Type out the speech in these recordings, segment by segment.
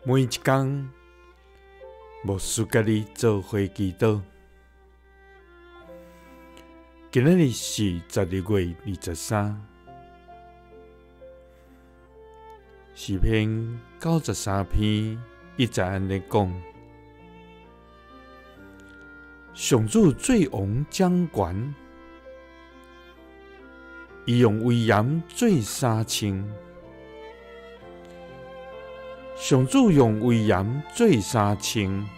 每一工，牧师佮你做伙祈祷。今仔日是12月23，诗篇93篇1节按呢讲：上主做王掌权，伊用威严做衫穿。上主用威严做衫穿，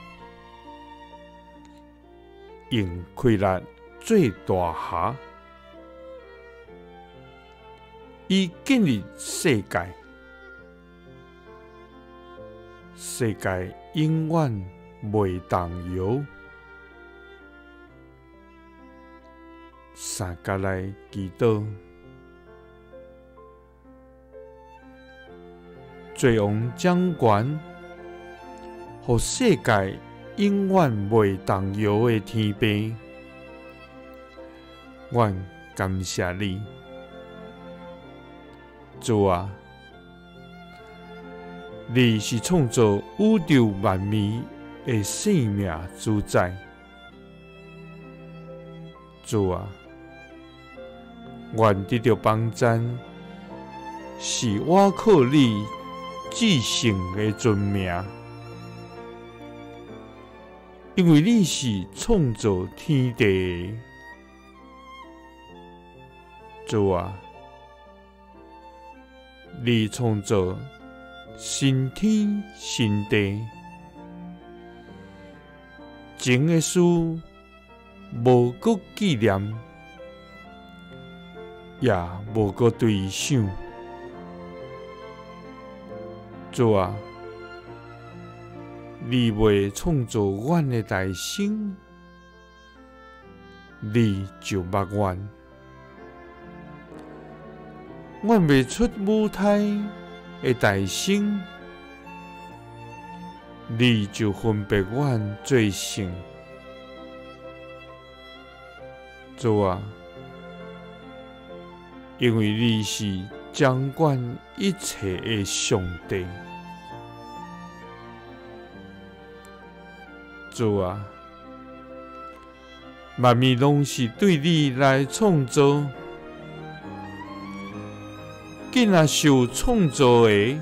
用气力做大侠，伊建立世界，世界永远袂动摇。三角来祈祷，做王掌权，予世界永远袂动摇的天父，阮感谢你，主啊，你是创造宇宙万物的生命主宰，主啊，愿得著帮赞，是倚靠你至圣的尊名，因为你是创造天地的，主啊，你创造新天新地，前的事无阁纪念，也无阁追想。主啊，你未创造阮的大生，你就捌阮。阮未出母胎的大生，你就分别阮做圣。主啊，因为你是掌管一切的上帝。主啊，万物拢是对你来创造，囝仔受创造的，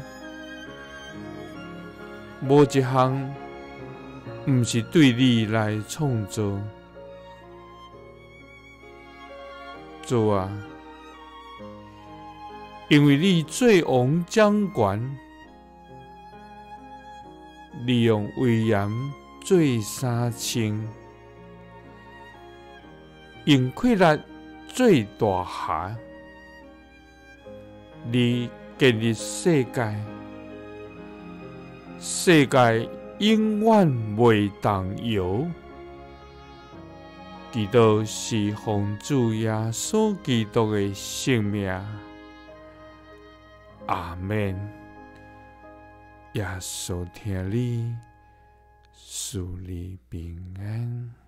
无一项毋是对你来创造。主啊，因为你做王掌权，你用威严做衫穿，用气力做大侠，你建立世界，世界永远袂动摇。祈祷是奉主耶稣基督的圣名，阿们。耶稣疼你，赐你平安。